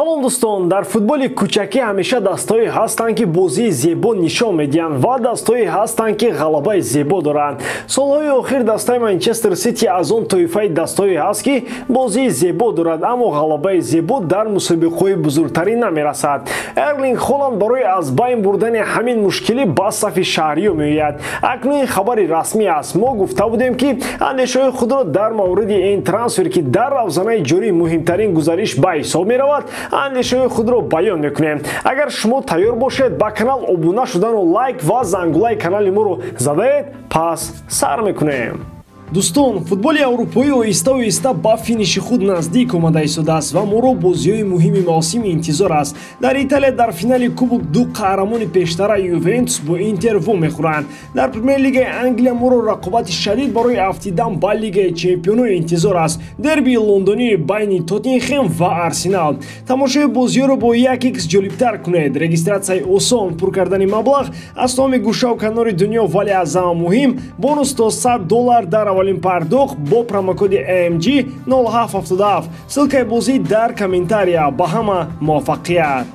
Салом дӯстон, дар футболи кӯчакӣ ҳамеша дастҳое ҳастанд, ки бозии зебо нишон медиҳанд ва дастҳое ҳастанд, ки ғалабаи зебо доранд. Солҳои охир дастаи Манчестер Сити аз он тоифаи дастҳое ҳаст, ки бозии зебо дорад, аммо ғалабаи зебо дар мусобиқаҳои бузургтарин намерасад. Эрлинг Холанд барои аз байн бурдани ҳамин мушкилӣ ба сафи шаҳриё меояд. Акнун ин хабари расмӣ аст. Мо гуфта будем, ки андешаҳои худро дар мавриди ин трансфер, ки дар равзанаи ҷорӣ муҳимтарин гузариш ба ҳисоб меравад, андешаҳои худро баён мекунем. Агар шумо тайёр бошед, ба канал обуна шудану лайк ва зангулаи канали моро задаед, пас сар мекунем. Дӯстон, футболи аврупоӣ оҳиста оҳиста ба финиши худ наздик омада истодааст ва моро бозиҳои муҳими мавсим интизор аст. Дар Италия дар финали кубок ду қаҳрамони пештара Ювентус бо Интер вомехӯранд. Дар Премер-лигаи Англия моро рақобати шадид барои афтидан ба Лигаи чемпионо интизор аст. Дербии лондонии байни Тоттенхем ва Арсенал. Тамошои бозиҳоро бо 1x ҷолибтар кунед. Регистратсияи осон, пур кардани маблағ аз тамоми гӯшаву канори дунё, вале аз ҳама муҳим бонус то $100 дар аввалин пардохт бо промокоди AMG 0777. Ссылкаи бозӣ дар комментария. Ба ҳама муваффақият.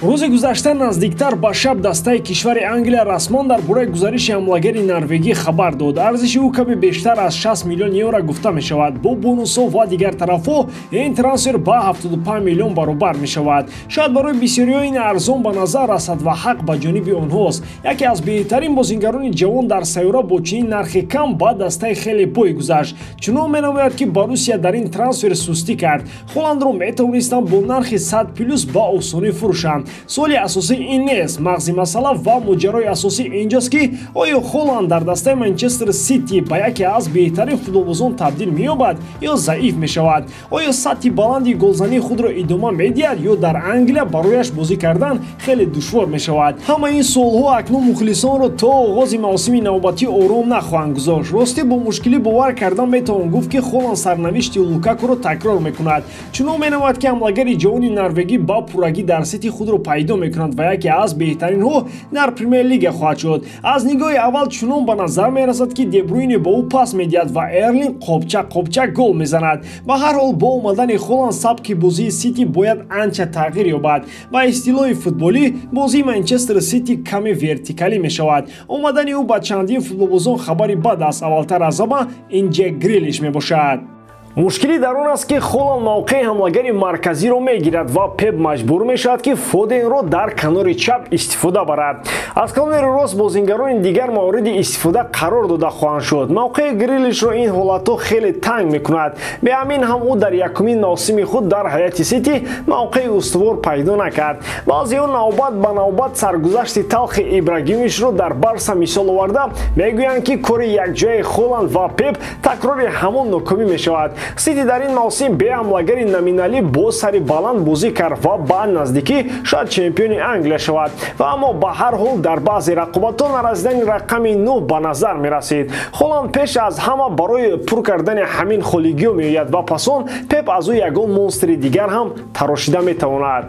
Рӯзи гузашта наздиктар ба шаб дастаи кишвари Англия расман дар бораи гузариши ҳамлагари норвегӣ хабар дод. Арзиши ӯ каме бештар аз 60 миллион евро гуфта мешавад. Бо бонусҳо ва дигар тарафҳо ин трансфер ба 75 миллион баробар мешавад. Шояд барои бисёриҳо ин арзон ба назар расад ва ҳақ ба ҷониби онҳост. Яке аз беҳтарин бозингарони ҷавон дар сайёра бо чунин нархи кам ба дастаи хеле бой гузашт. Чунон менамояд, ки Боруссия дар ин трансфер сустӣ кард. Холандро метавонистанд бо нархи 100 плюс ба осонӣ фурӯшанд. Суоли асосӣ ин нест. Мағзи масъала ва моҷарои асосӣ инҷост, ки оё Холанд дар дастаи Манчестер Сити ба яке аз беҳтарин футболбозон табдил меёбад ё заиф мешавад? Оё сатҳи баланди голзании худро идома медиҳад ё дар Англия барояш бозӣ кардан хеле душвор мешавад? Ҳамаи ин суолҳо акнун мухлисонро то оғози мавсими навбатӣ ором нахоҳанд гузошт. Ростӣ, бо мушкилӣ бовар кардан метавон гуфт, ки Холанд сарнавишти Лукакуро такрор мекунад. Чунон менамояд, ки ҳамлагари ҷавони норвегӣ ба пуррагӣ дар Сити худро пайдо мекунад ва яке аз беҳтаринҳо дар Премер-лига хоҳад шуд. Аз нигоҳи аввал чунон ба назар мерасад, ки Дебруйне ба ӯ пас медиҳад ва Эрлинг қопча қопча гол мезанад. Ба ҳар ҳол, бо омадани Холанд сабки бозии Сити бояд анча тағйир ёбад. Ба истилоҳи футболӣ бозии Манчестер Сити каме вертикалӣ мешавад. Омадани ӯ ба чандин футболбозон хабари бад аст. Аввалтар аз ҳама ин Ҷек Грилиш мебошад. Мушкилӣ дар он аст, ки Холанд мавқеи ҳамлагари марказиро мегирад ва Пеп маҷбур мешавад, ки Фоденро дар канори чап истифода барад. Аз канори рост бозингарони дигар мавриди истифода қарор дода хоҳанд шуд. Мавқеи Грилишро ин ҳолатҳо хеле танг мекунад. Бе ҳамин ҳам ӯ дар якумин мавсими худ дар ҳайати Сити мавқеи устувор пайдо накард. Баъзеҳо навбат ба навбат саргузашти талхи Ибрагимовичро дар Барса мисол оварда мегӯянд, ки кори якҷояи Холанд ва Пеп такрори ҳамон нокомӣ мешавад. Сити дар ин мавсим бе ҳамлагари номиналӣ бо сари баланд бозӣ кард ва ба наздикӣ шояд чемпиони Англия шавад. Ва аммо ба ҳар ҳол дар баъзе рақобатҳо нарасидани рақами 9 ба назар мерасид. Холанд пеш аз ҳама барои пур кардани ҳамин холигиҳо меояд ва пас он Пеп аз ӯ ягон монстри дигар ҳам тарошида метавонад.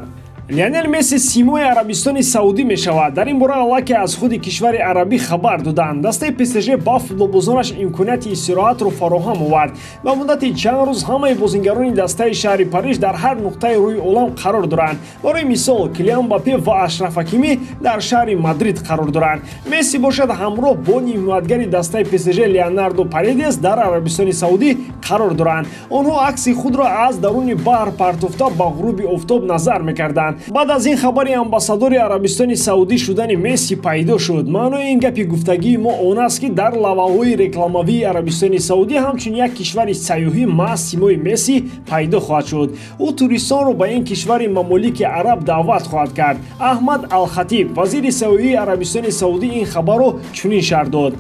Лионел Месси симои Арабистони Саудӣ мешавад. Дар ин бора аллакай аз худи кишвари арабӣ хабар доданд. Дастаи ПСЖ ба футболбозонаш имконияти истироҳатро фароҳам овард. Ба муддати чанд рӯз ҳамаи бозингарони дастаи шаҳри Париж дар ҳар нуқтаи рӯи олам қарор доранд. Барои мисол, Килиан Мбаппе ва Ашраф Ҳакимӣ дар шаҳри Мадрид қарор доранд. Месси бошад ҳамроҳ бо нимҳимоятгари дастаи ПСЖ Леонардо Паредес дар Арабистони Саудӣ қарор доранд. Онҳо акси худро аз даруни баҳр партофта ба ғуруби офтоб назар мекарданд. Баъд аз ин хабари амбассадори Арабистони Саудӣ шудани Месси пайдо шуд. Маънои ин гапи гуфтагии мо он аст, ки дар лавҳаҳои рекламавии Арабистони Саудӣ ҳамчун як кишвари сайёҳӣ маҳз симои Месси пайдо хоҳад шуд. Ӯ туристонро ба ин кишвари мамолики араб даъват хоҳад кард. Аҳмад Алхатиб, вазири сайёҳии Арабистони Саудӣ, ин хабарро чунин шарҳ дод: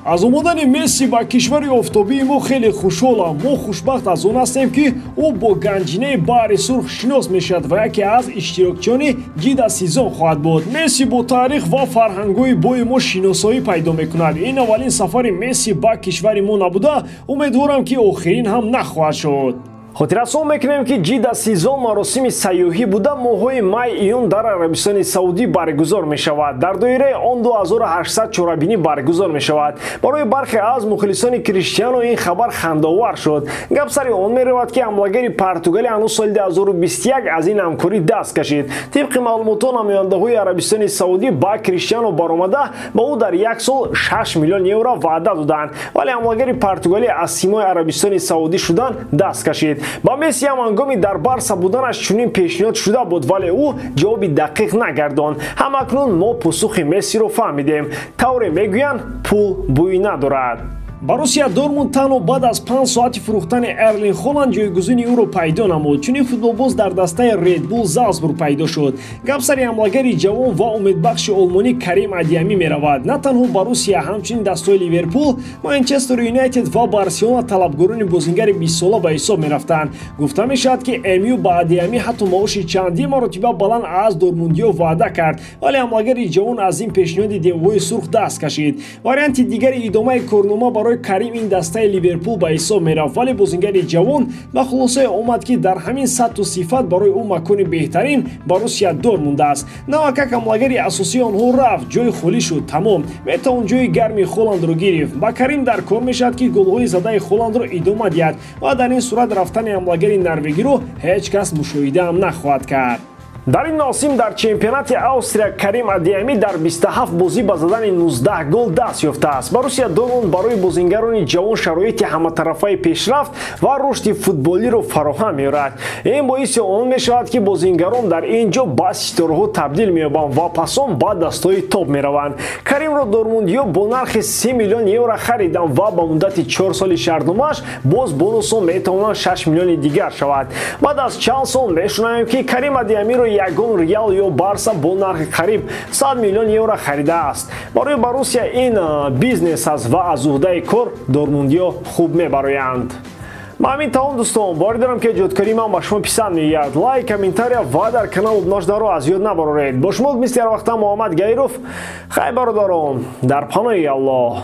аз омадани Месси ба кишвари офтобии мо хеле хушҳолам. Мо хушбахт аз он ҳастем, ки ӯ бо ганҷинаи Баҳри Сурх шинос мешавад ва яке аз иштирокчиёни Ҷида сезон хоҳад буд. Месси бо таърих ва фарҳангҳои бои мо шиносоӣ пайдо мекунад. Ин аввалин сафари Месси ба кишвари мо набуда, умедворам, ки охирин ҳам нахоҳад шуд. Хотиррасон мекунем, ки Ҷида Сезон маросими сайёҳӣ буда, моҳҳои май июн дар Арабистони Саудӣ баргузор мешавад. Дар доираи он 2800 чорабинӣ баргузор мешавад. Барои бархе аз мухлисони Криштиану ин хабар хандаовар шуд. Гап сари он меравад, ки ҳамлагари Португалӣ ҳанӯз соли 2021 аз ин ҳамкорӣ даст кашид. Тибқи маълумотҳо, намояндаҳои Арабистони Саудӣ ба Криштиану баромада, ба ӯ дар як сол 6 миллион евро ваъда доданд, вале ҳамлагари Португалӣ аз симои Арабистони Саудӣ шудан даст кашид. Ба Месси ҳам ҳангоми дар Барса буданаш чунин пешниҳод шуда буд, вале ӯ ҷавоби дақиқ нагардонд. Ҳамакнун мо посухи Мессиро фаҳмидем. Тавре мегӯянд, пул бӯй надорад. Боруссия Дортмунд танҳо баъд аз 5 соати фурӯхтани Эрлинг Холанд ҷойгузини ӯро пайдо намуд. Чунин футболбоз дар дастаи Ред Булл Залцбург пайдо шуд. Гап сари ҳамлагари ҷавон ва умедбахши олмонӣ Карим Адиямӣ меравад. На танҳо Боруссия, ҳамчунин дастҳои Ливерпул, Манчестер Юнайтед ва Барселона талабгорони бозингари 20сола ба ҳисоб мерафтанд. Гуфта мешавад, ки МЮ ба Адиямӣ ҳатто маоши чандин маротиба баланд аз дортмундиё ваъда кард, вале ҳамлагари ҷавон аз ин пешниҳоди девҳои сурх даст кашид. Варианти дигари идомаи корнома барои Карим ин дастаи Ливерпул ба ҳисоб мерафт, вале бозингари ҷавон ба хулосае омад, ки дар ҳамин сатҳу сифат барои ӯ макони беҳтарин Боруссия Дортмунд аст. Навакак ҳамлагари асосии онҳо рафт, ҷои холӣ шуд, тамом. Метавон ҷои гарми Холандро гирифт. Ба Карим дар кор мешавад, ки голҳои задаи Холандро идома диҳад ва дар ин сурат рафтани ҳамлагари норвегиро ҳеҷ кас мушоҳида ҳам нахоҳад кард. Дар ин мавсим дар чемпионати Австрия Карим Адиямӣ дар 27 бозӣ ба задани 19 гол даст ёфтааст. Боруссия Дортмунд барои бозингарони ҷавон шароити ҳаматарафаи пешрафт ва рушди футболиро фароҳам меорад. Ин боиси он мешавад, ки бозингарон дар ин ҷо ба ситораҳо табдил меёбанд ва пасон ба дастҳои топ мераванд. Каримро дортмундиё бо нархи 3 миллион евро хариданд ва ба муддати 4 соли шартномааш боз бонусҳо метавонанд 6 миллиони дигар шавад. Баъд аз чанд сол мешунавем, ки Карим Адиямиро ягон Реал ё Барса бо нархи қариб 100 миллион евро харидааст. Барои Боруссия ин бизнес аст ва аз уҳдаи кор дортмундиё хуб мебароянд. Ба ҳамин тамом, дӯстон, боварӣ дорам, ки эҷодкории ман ба шумо писанд меояд. Лайк, комментария ва дар канал обуна шуданро аз ёд набароред. Бо шумо мисли ҳар вақта Муҳаммад Гаиров. Хайр, бародарон, дар паноҳи Аллоҳ.